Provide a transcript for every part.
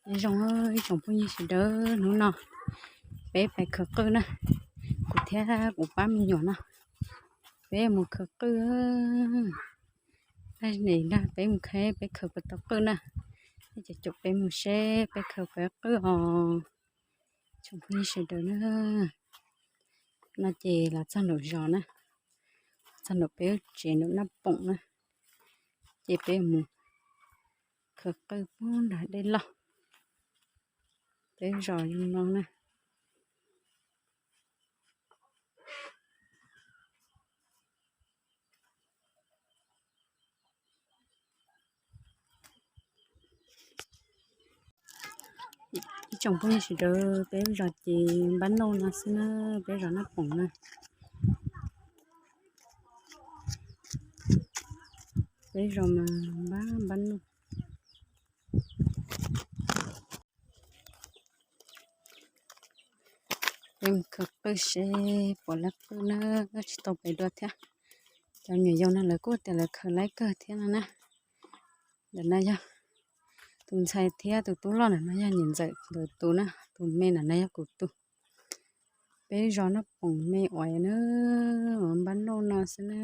Nyob zoo ib tsoom phooj ywg sawv daws, hnub no peb pais khaws qwj na, kuv thiab kuv pab me nyuam no, peb mus khaws qwj. Nim no peb mus khaws, peb khaws puas tau qwj na, nej caum peb mus seb peb khaws puas tau qwj os tsoom phooj ywg sawv daws na. No ces los txog nraum zos na, txog nraum peb lub tsev nraum Naj Poom na, ces peb mus khaws qwj puag nram dej loj, peb zos zoo no na. Ib tsoom phooj ywg sawv daws, peb zos ces npab nauj no xwb na, peb zos Naj Poom na. Peb zos mas npab npab nauj. Peb mus khaws qwj seb puas tau qwj na, tsis tau pem dua thiab. Cov me nyuam yaus no lawv kuj tias lawv khaws laib kawg thiab no na. Ntawm no yog tus ntxhais thiab tus tub loj, ntawm no yog niam ntxawm nkawd tus na, tus me ntawm no yog kuv tus. Peb zos Naj Poom me uas na, npab nauj no xwb na.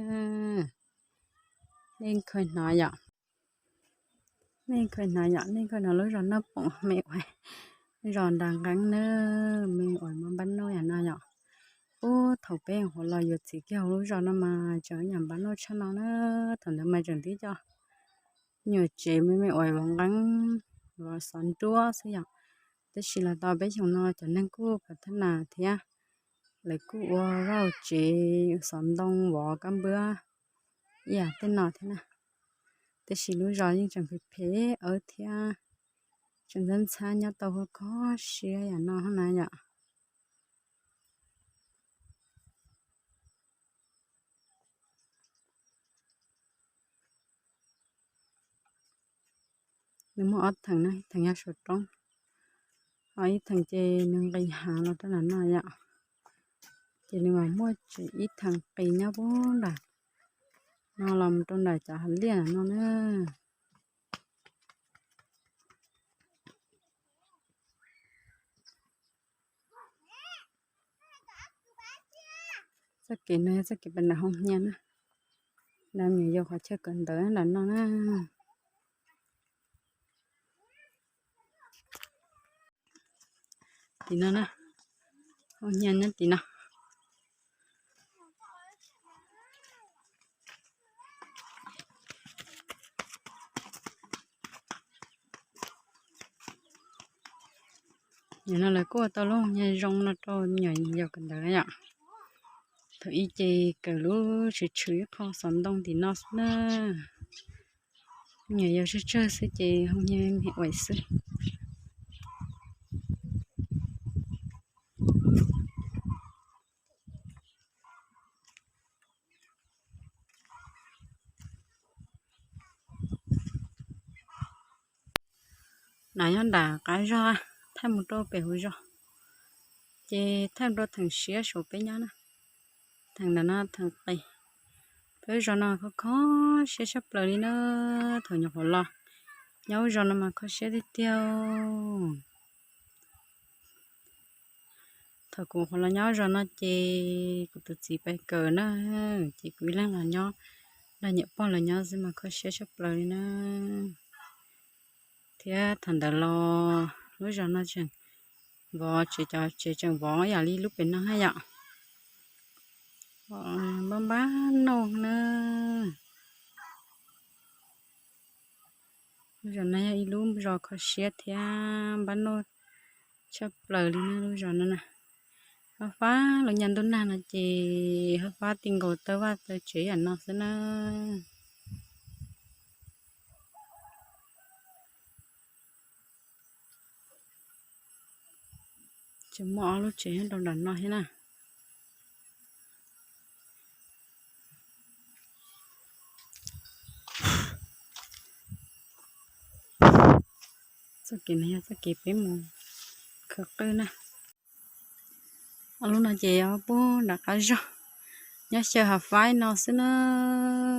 Nej khaws hnov yom, nej khaws hnov yom, nej khaws hnov lub zos Naj Poom me uas, zos nram nqeeb na, me uas muaj npab nauj yam no yom. Ub, thaum peb nyuam qhuav los yuav txiv kiag hauv lub zos no mas tseem yam npab nauj tshaj no na, thaum ntawd mas tseem tib co nyuam tsev me me uas vov nqeeb, vov xov nruab xwb yom. Tab sis los tau peb xyoos no cov neeg kuj phav thab nas thiab, lawv kuj ua vaj tsev, xov ntoo, vov kab npwab ib yam tej no thiab na. Tab sis lub zos yeej tseem phem phem awb thiab, tseem ntxhab ntxhab nyob tau kho kho siab yam no na yom. Nws muaj ob theem na, ib theem nyob saum roob, ho ib theem ces nws nqis hav los rau nram no yom. Ces nws mas muaj tseem ib theem qis nyob puag nram no los mus rau nram cov hav liaj no na. Txoj kev no yog txoj kev pem nram Hoo Hnyiab na, nram me nyuam yaus qhov chaw kawm ntawv nram no na. Tim no na, Hoo Hnyiab nyob tim no. Nim no lawv kuj ua tau lub Hoo Hnyiab zoo no rau me nyuam yaus kawm ntawv yom. Thaum ub ces kawm lub tshwm tshwm ib qho xov ntoo tim no xwb na. Me nyuam yaus tsawg tsawg xwb ces Hoo Hnyiab me uas xwb. No nyob nram qab zos, thaij mus rau pem hauv zos, ces thaij mus rau theem siab saum peb nyob na. Theem ntawm no theem qis. Peb zos no kho kho siab tshaj plaws li na. Thaum nyuam qhuav los nyob zos no mas kho siab tiag tiag. Thaum kuv qhuav los nyob zos no ces kuv tus txiv pais kawm na, ces kuv ib leeg los nyob nrog niam pog lawv nyob xwb mas kho siab tshaj plaws li na. Thiab thaum ntawd los lub zos no tseem vov tsev, cov tsev tseem vov yam li lub pem no na yom. Npab npab nauj na. Lub zos no yog ib lub zos kho siab thiab npab nauj tshaj plaws li na lub zos no na. Fab fab lub nyuag ntuj nag no ces fab fab ti nkaus taw vaj taw tsev yam no xwb na. Tseem muaj ob lub tsev nyob rau nram no thiab na. Txoj kev no yog txoj kev peb mus khaws qwj na. Ob lub no ces yog puag nram qab zos, nyob xyaw hav faib no xwb na,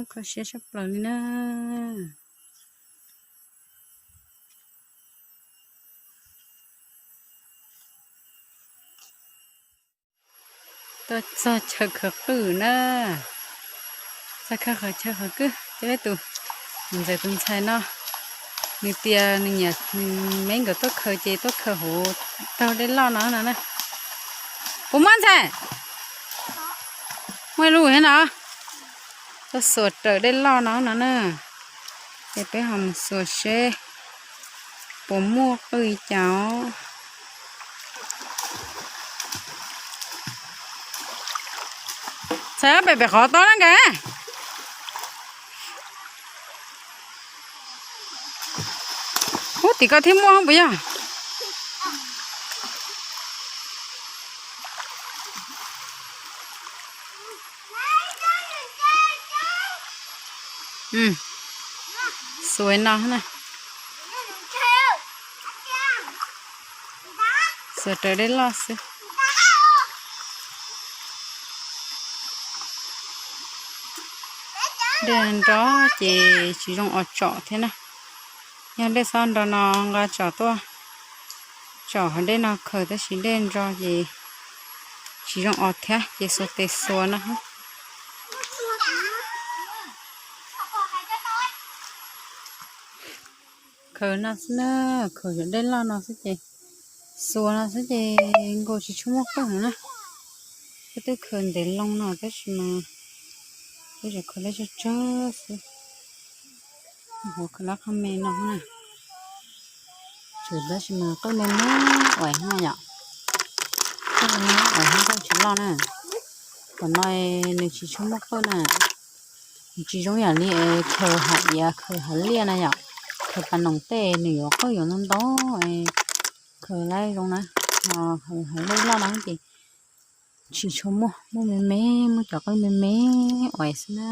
kho siab tshaj plaws li na. Txog chaw khaws qwj na, txog chaw khaws qwj, coj peb tus ntxawm tus ntxhais no, nws tias nws nyiam, nws me nkawd tuaj khaws ces tuaj khaws hauv taug dej loj no no na. Puas muaj ntxhais? Muaj ib lub thiab no. Tuaj xuas raws dej loj no no na. Ces peb ho mus xuas seb puas muaj qwj li cas os. Txhais pem pem qhov tod na nka. Ub, tim ko thiab muaj puas yog? Xuas no na. Xuas raws dej loj xwb. Dej nro ces tsis zoo os tsom thiab na. Yog dej txhob nro no nqa tsom tuaj, tsom hauv dej no khaws, tab sis dej nro ces tsis zoo os thiab ces xuas tes xuas no. Khaws no xwb na, khaws cov dej loj no xwb ces, xuas no xwb ces nkaus tsis tshua muaj qwj heev na. Peb twb khaws ntev loo no tab sis mas peb tsuas khaws lab tsawg tsawg xwb. Hauv khaws lab qhov me no na. Tsuas tab sis mas qwj me me uas na yom. Qwj me me uas na, qwj tsis loj na. Qhov no nws tsis tshua muaj qwj na. Nws tsis zoo yam li khaws hav iav khaws hav liaj na yom. Khaws pas noom tej nws yuav qwj yuav ntau ntau, khaws lab zoo na. Ho hav liaj loj no ces tsis tshua muaj, muaj me me, muaj cov qwj me me uas xwb na.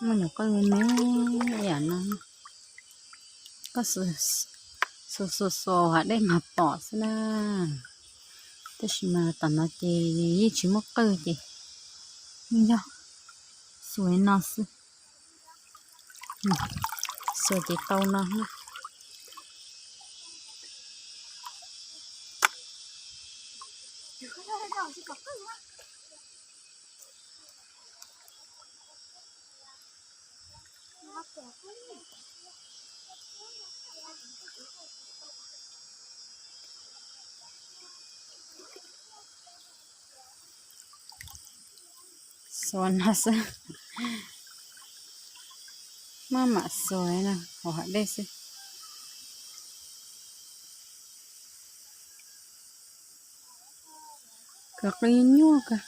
Muaj nyuam qwj me me yam no, koj xuas xuas xuas hav dej mas pom xwb na. Tab sis mas tam no ces yeej tsis muaj qwj ces yeej yog xuas li no xwb. Xuas ces tau no na. Xuas no xwb. Maj mam xuas no hauv hav dej xwb. Khaws qwj nyuaj kawg,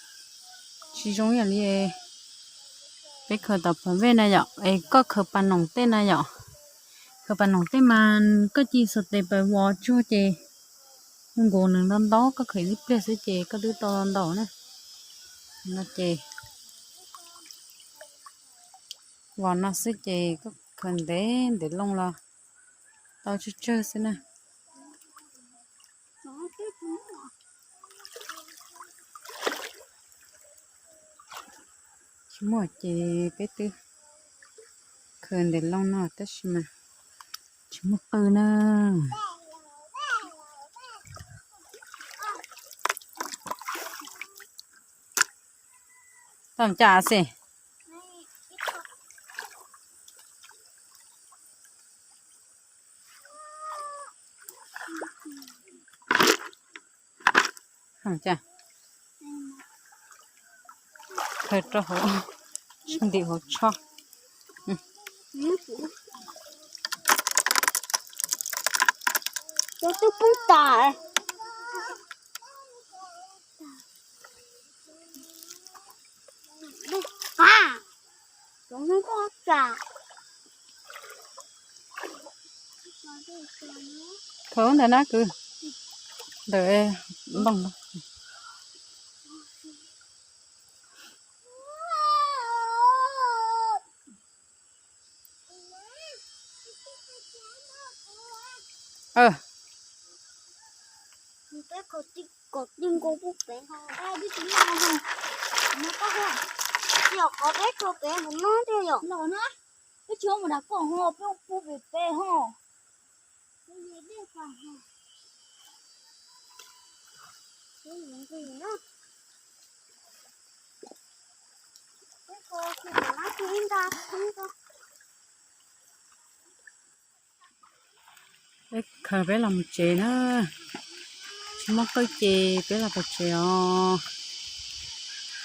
tsis zoo yam li peb khaws tom pam vej na yom, es koj khaws pas noom tej na yom. Khaws pas noom tej mas koj cia li xuas tes pas vov tsuag ces nkaus nws ntau ntau, koj khaws ib pliag xwb ces koj twb tau ntau na. No ces vov no xwb ces koj khaws ntev ntev loo los tau tsawg tsawg xwb na. Tsis muaj ces peb twb khaws ntev loo no tab sis mas tsis muaj qwj na. Tau cas xwb. Khaws rau hauv, ntim hauv tsho. Twb poob tas. Khaws ntawm na kwv, ntawm npoo. Peb tsis mus nram koj ho, peb mus pem pem ho. Peb khaws peb los mus tsev na. Tsis muaj qwj ces peb los pem tsev os.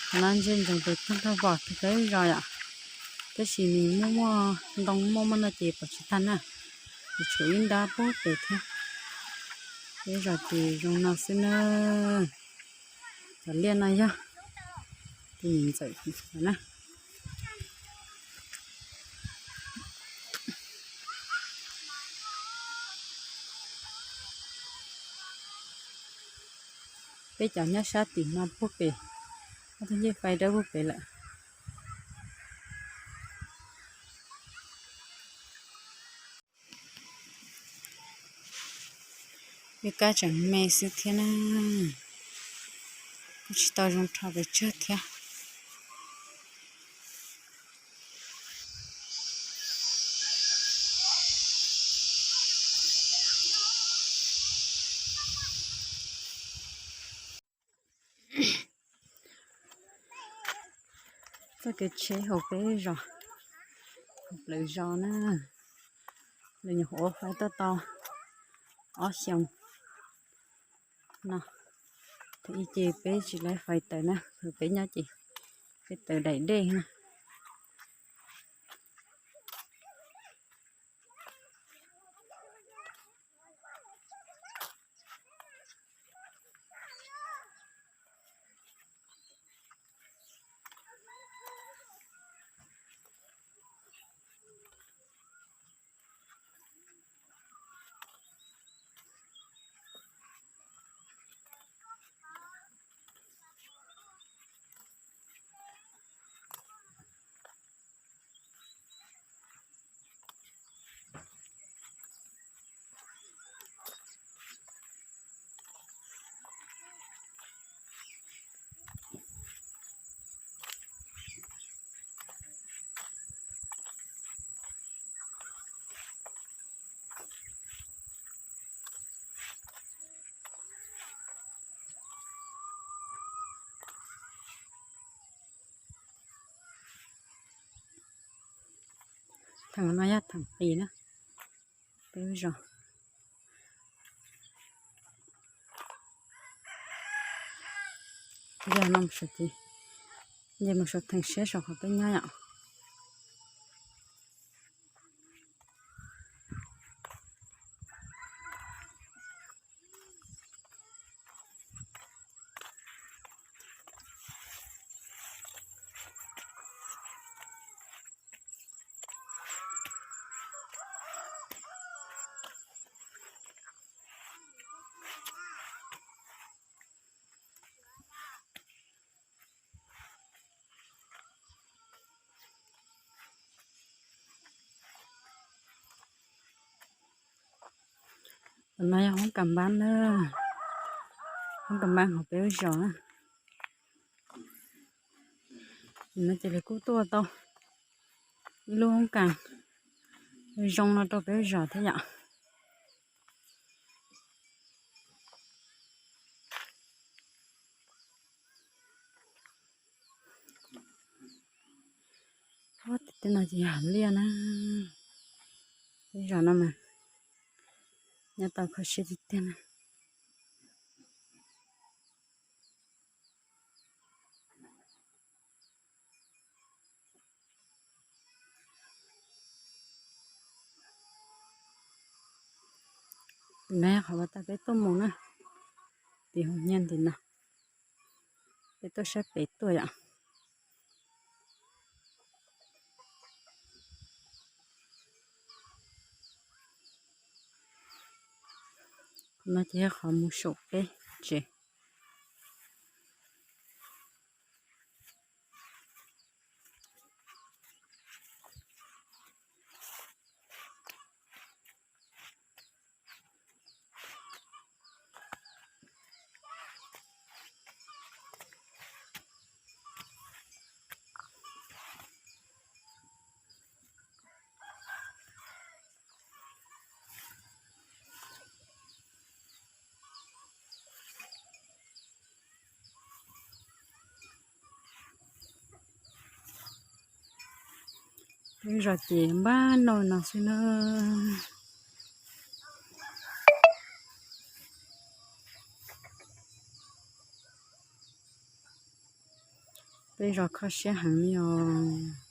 Qhov no ntsej ntsoov tus tag nrho pom peb zos yom. Tab sis nws muaj muaj ntoo muaj muaj no ces pom tsis tag na. Ces tshuav ib nrab pub pem thiab. Peb zos ces zoo no xwb na. Cov liaj no yog tus niam ntxawm na. Peb cov nyob sab tim no puag pem, ob tug ncej fais dawb puag pem lawm. Yog kab tseem me xwb thiab na, kuj tsis tau zoo rho pes tsawg thiab. Txoj kev tsheb hauv peb zos, hauv plawv zos na, lawv nyuam qhuav ua fais tuaj tau ob xyoos no. Thaum ub ces peb tsis lawv fais tawm na, thaum peb nyob ces peb tawm daim dej na. Theem no yog theem qis na, peb zos. Yog no mus saum tid, yog mus saum theem siab saum qhov peb nyob yom. Tam no yog hoob kas npab na, hoob kas npab hauv peb lub zos na. No ces lawv kuj tuaj tau ib lub hoob kas zoo no rau peb lub zos thiab yom. Tej no ces yog liaj na. Peb zos no mas nyob tau kho siab tiag tiag na. Tim no yog qhov uas tau peb tuaj mus na, tim hauv nyiaj tim no, peb tuaj sab pem tuaj yom. Qhov no ces yog qhov mus saum peb tsev. Peb zos ces npab noj no xwb na. Peb zos kho siab heev li os.